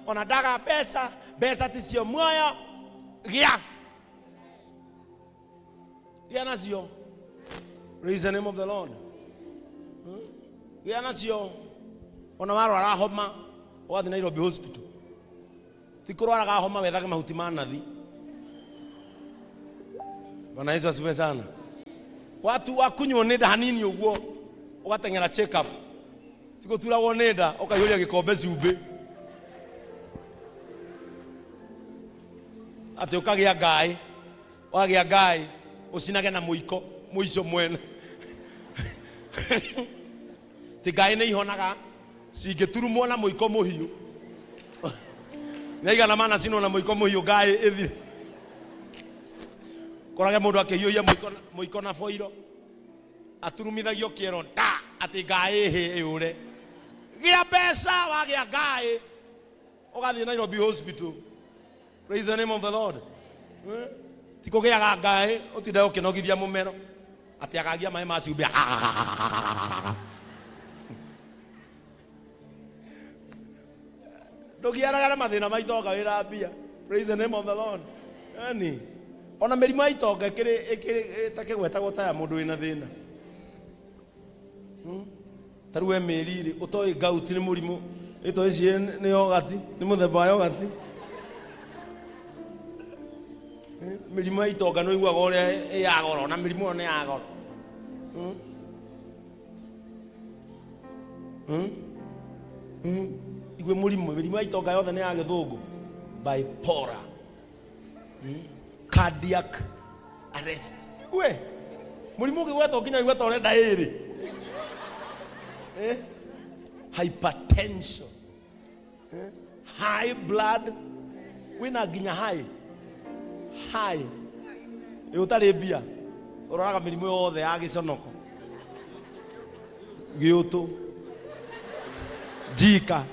Ona ndaga mbeca, mbeca ticio muoyo. Gĩa. Gĩa nacio. Praise the name of the Lord. Gĩa nacio. Ona warwara homa, ũgathiĩ Nairobi Hospital. Ti kũrwaraga homa wethage mahuti ma nathi. Bwana Yesu asifiwe sana. Watu wakunywo nĩ nda hanini ũguo ũgateng'era check up. Ti gũturagwo nĩ nda ũkaihũria gĩkombe cumbĩ. Atĩ ũkagĩa ngaĩ, wagĩa ngaĩ ũcinage na mũiko mũico mwene. Ti ngaĩ nĩ ihonaga cingĩturumwo na mũiko mũhiũ. Nĩ aigana manacinwo na mũiko mũhiũ ngaĩ ĩthire. Korage mũndũ akĩhiũhia mũiko na boiro aturumithagio kĩero nda atĩ ngaĩ ĩhĩ ĩũre. Gĩa mbeca wagĩa ngaĩ ũgathiĩ Nairobi Hospital. Praise the name of the Lord. Eh? Ti kũgĩaga ngaĩ ũtinde ũkĩnogithia mũmero atĩ akagia maĩ ma cumbĩ. Ndũgiaraga na mathĩna ma itonga wĩra mbia. Praise the name of the Lord. Yani, ona mĩrimũ ya itonga ĩkĩrĩ ĩkĩrĩ ĩtakĩgwetagwo ta ya mũndũ wĩna thĩna. Ta rĩu we mĩri rĩ, ũtoĩ gout nĩ mũrimũ, ĩtoĩ ici nĩ yogati, nĩ mũthemba wa yogati. Mĩrimũ ya itonga nĩ ũiguaga ũrĩa ĩ ya goro, na mĩrimũ ĩyo nĩ ya goro. Igue mũrimũ, mĩrimũ ya itonga yothe nĩ ya gĩthũngũ. Bipolar. Cardiac arrest. Igue mũrimũ ũngĩgwetwo nginya igue ta ũrenda ĩrĩ. Eh? Hypertension. Eh? High blood. Wĩna nginya high. High. Ĩ ũtarĩ mbia. Ũroraga mĩrimũ yothe ya gĩconoko. Gĩũtũ. Njika.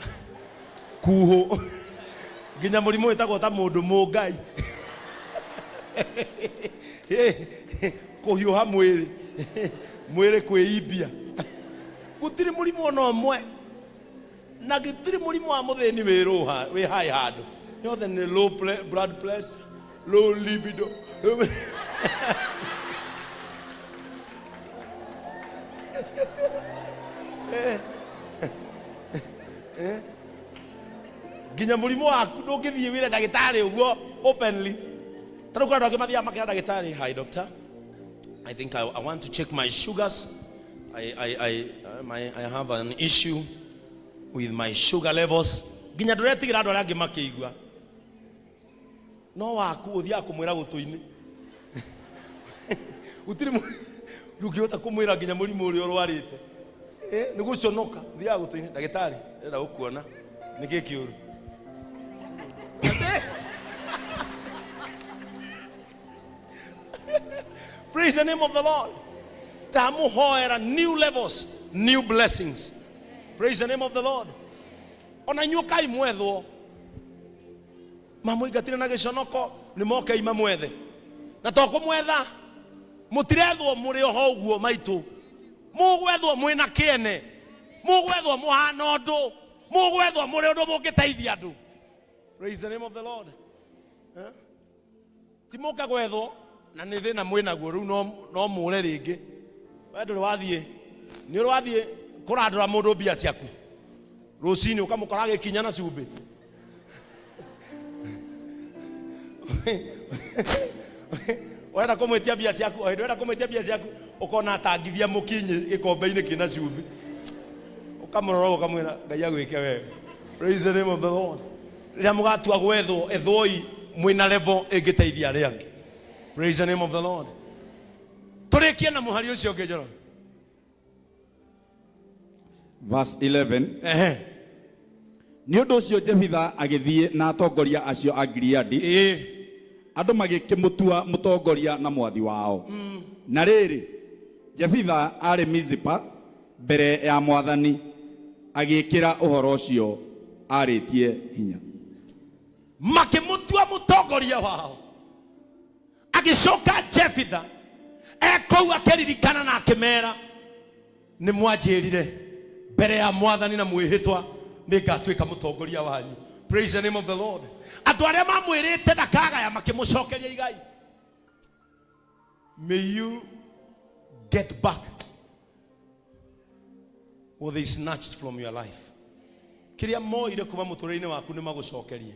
Kuhũ. Nginya mũrimũ wĩtagwo ta mũndũ mũngai. Kũhiũha mwĩrĩ. Mwĩrĩ kwĩimbia. Gũtirĩ mũrimũ ona ũmwe na gĩtirĩ mũrimũ wa mũthĩni wĩ rũha wĩ high handũ. Yothe nĩ low blood pressure, low libido. Nginya mũrimũ waku ndũngĩthiĩ wĩre ndagĩtarĩ ũguo openly. Ta rĩu kwĩ andũ angĩ mathiaga makera ndagĩtarĩ, hi doctor, I think I want to check my sugars. I have an issue with my sugar levels. Nginya ndũretigĩra andũ arĩa angĩ makĩigua. No waku ũthiaga kũmwĩra gũtũ-inĩ. Gũtirĩ ndũngĩhota kũmwĩra nginya mũrimũ ũrĩa ũrwarĩte. Nĩ gũconoka, ũthiaga gũtũ-inĩ, ndagĩtarĩ, ndĩrenda gũkuona. Nĩ kĩ kĩũru? Praise the name of the Lord. Ndamũhoera new levels, new blessings. Praise the name of the Lord. Ona inyuĩ kai mwethwo. Mamũingatire na gĩconoko, nĩ mokei mamwethe. Na to kũmwetha, mũtirethwo mũrĩ oho ũguo maitũ. Mũgwethwo mwĩna kĩene. Mũgwethwo mũhana ũndũ. Mũgwethwo mũrĩ ũndũ mũngĩteithia andũ. Praise the name of the Lord. Eh? Ti mũke gwethwo na nĩ thĩna mwĩ naguo rĩu no mũre rĩngĩ. We ndũrĩ wathiĩ, nĩ ũrĩ wathiĩ kũrandũra mũndũ mbia ciaku rũcinĩ ũkamũkora agĩkinya na cumbĩ. Ũrenda kũmwĩtia mbia ciaku, o hĩndĩ ũrenda kũmwĩtia mbia ciaku ũkona atangithia mũkinyĩ gĩkombe-inĩ kĩna cumbĩ. Ũkamũrora ũguo ũkamwĩra Ngai agwĩke wega. Praise the name of the Lord. Rĩrĩa mũgatua gwethwo, ethwoi mwĩna level ĩngĩteithia arĩa angĩ. Praise the name of the Lord. Tũrĩkie na mũhari ũcio ũngĩ Njoroge. Verse 11. Ehe. Nĩ ũndũ ũcio Jefitha agĩthiĩ na atongoria acio a Gileadi, andũ magĩkĩmũtua mũtongoria na mwathi wao. Na rĩrĩ, Jefitha aarĩ Mizipa mbere ya mwathani, agĩĩkĩra ũhoro ũcio aarĩtie hinya. Makĩmũtua mũtongoria wao. Agĩcoka Jefitha e kũu akĩririkana na akĩmera, nĩ mwanjĩrire mbere ya mwathani na mwĩhĩtwa nĩ ngatuĩka mũtongoria wanyu. Praise the name of the Lord. Andũ arĩa mamwĩrĩte ndakagaya makĩmũcokeria igai. May you get back what they snatched from your life. Kĩrĩa moire kuma mũtũrĩre-inĩ waku nĩ magũcokerie.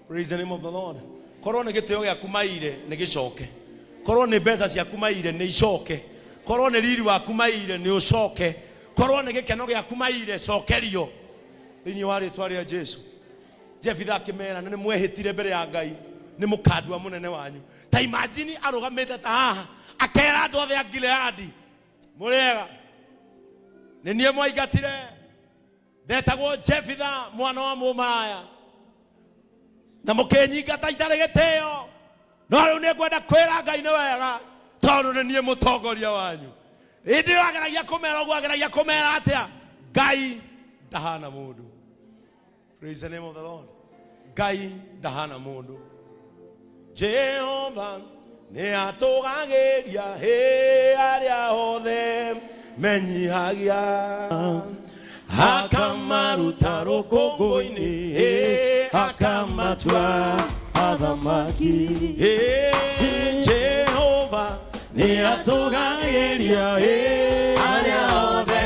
Praise the name of the Lord. Korwo nĩ gĩtĩo gĩaku maire nĩ gĩcoke. Korwo nĩ mbeca ciaku maire nĩ icoke. Korwo nĩ riri waku maire nĩ ũcoke. Korwo nĩ gĩkeno gĩaku maire cokerio. Thĩinĩ wa rĩtwa rĩa Jesu. Jefitha akĩmera na nĩ mwehĩtire mbere ya Ngai nĩ mũkandua mũnene wanyu. Ta imagine arũgamĩte ta haha akera andũ othe a Gileadi mũrĩega nĩ niĩ mwaingatire ndetagwo Jefitha mwana wa mũmaraya na mũkĩnyingata itarĩ gĩtĩo no rĩu nĩ ngwenda kwĩra Ngai nĩ wega tondũ nĩ niĩ mũtongoria wanyu. Hĩndĩ ĩyo ageragia kũmera ũguo, ageragia kũmera atĩa? Ngai ndahana mũndũ. Praise the name of the Lord. Ngai ndahana mũndũ. Jehova nĩ atũgagĩria hĩ arĩa othe menyihagia akamaruta rũkũngũ-inĩ hĩ akamatua athamaki. Hĩ Jehova nĩ atũgagĩria hĩ arĩa othe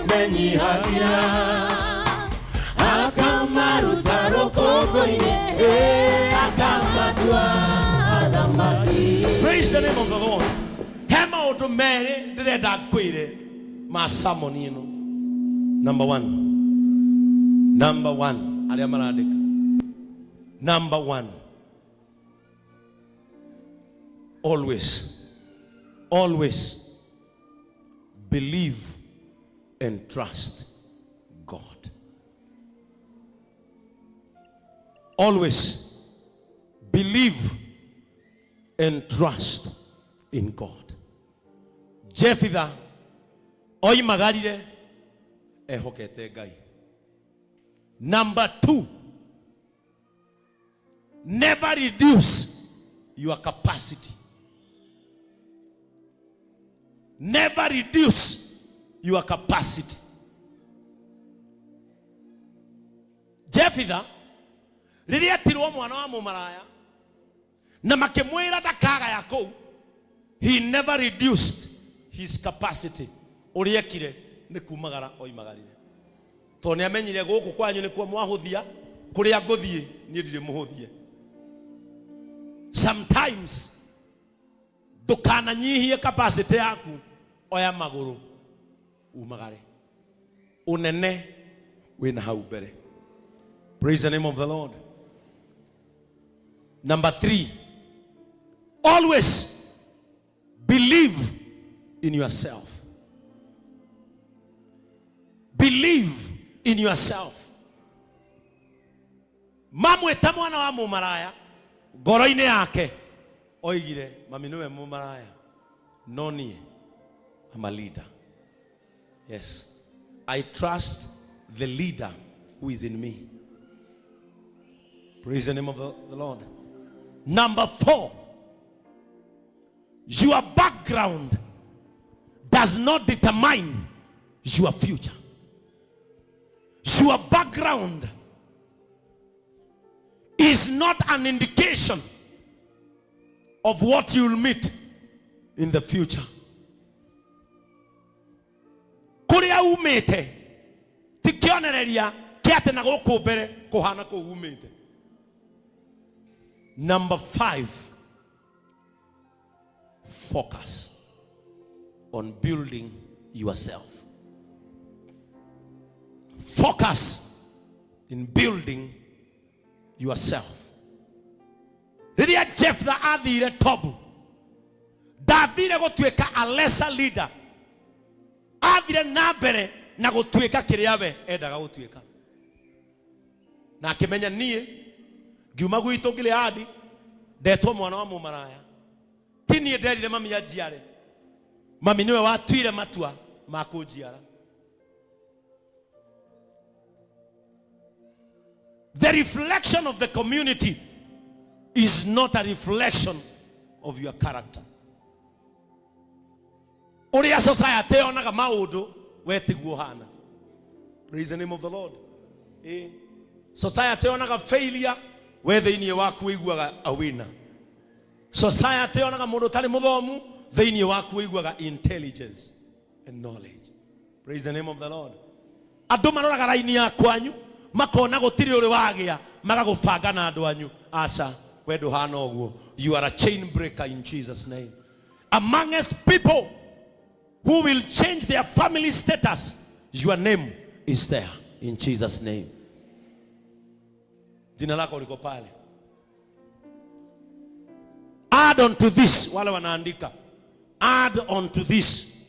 menyihagia Akamaruta rũkũngũ-inĩ, akamatua athamaki. Praise the name of the Lord. He maũndũ merĩ ndĩrenda ngwĩre ma sermon ĩno. Number one. Number one. Arĩa marandĩka. Number one. Always. Always believe and trust God. Always believe and trust in God. Jefitha oimagarire ehokete Ngai. Number two, never reduce your capacity. Never reduce your capacity. Jefitha rĩrĩa etirwo mwana wa mũmaraya na makĩmwĩra ndakagaya kũu, he never reduced his capacity. Ũrĩa ekire nĩ kumagara oimagarire, tondũ nĩ amenyire gũkũ kwanyu nĩkuo mwahũthia, kũrĩa ngũthiĩ niĩ ndirĩ mũhũthie. Sometimes ndũkananyihie capacity yaku, oya magũrũ umagare, ũnene wĩna hau mbere. Praise the name of the Lord. Number three, always believe in yourself. Believe in yourself. Mamwĩta mwana wa mũmaraya, ngoro-inĩ yake oigire mami nĩwe mũmaraya, no niĩ I'm a leader. Yes, I trust the leader who is in me. Praise the name of the Lord. Number four, your background does not determine your future. Your background is not an indication of what you will meet in the future. Kũrĩa umĩte ti kĩonereria kĩa atĩ na gũkũ mbere kũhana kũu umĩte. Number five, focus on building yourself. Focus in building yourself. Rĩrĩa Jephthah athire Tobu, ndathire gũtuĩka a lesser leader, athire na mbere na gũtuĩka kĩrĩa we endaga gũtuĩka, na akĩmenya niĩ ngiuma gwitũ Gileadi ndetwo mwana wa mũmaraya, ti niĩ nderire mami anjiare, mami nĩwe watuire matua ma kũnjiara. The reflection of the community is not a reflection of your character. Ũrĩa society yonaga maũndũ we tiguo hana. Praise the name of the Lord. Society yonaga failure, we thĩinĩ waku ũiguaga a winner. Society yonaga mũndũ ũtarĩ mũthomu, thĩinĩ waku ũiguaga intelligence and knowledge. Praise the name of the Lord. Andũ maroraga raini ya kwanyu makona gũtirĩ ũrĩ wagĩa, magagũbanga na andũ anyu. Aca, we ndũhana ũguo. You are a chain breaker in Jesus name. Amongst people who will change their family status, your name is there in Jesus name. Jina lako liko pale. Add on to this, wale wanaandika, add on to this,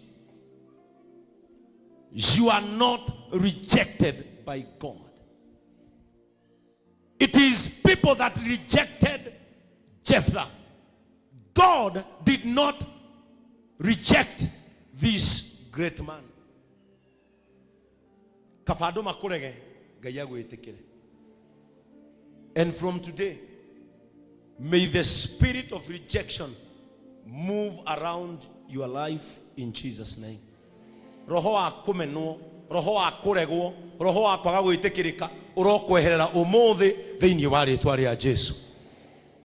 you are not rejected by God. It is people that rejected Jephthah. God did not reject this great man. Kaba andũ makũrege, Ngai agwĩtĩkĩre. And from today, may the spirit of rejection move around your life in Jesus name. Roho wa kũmenwo, roho wa kũregwo, roho wa kwaga gwĩtĩkĩrĩka ũrokweherera ũmũthĩ thĩinĩ wa rĩtwa rĩa Jesu.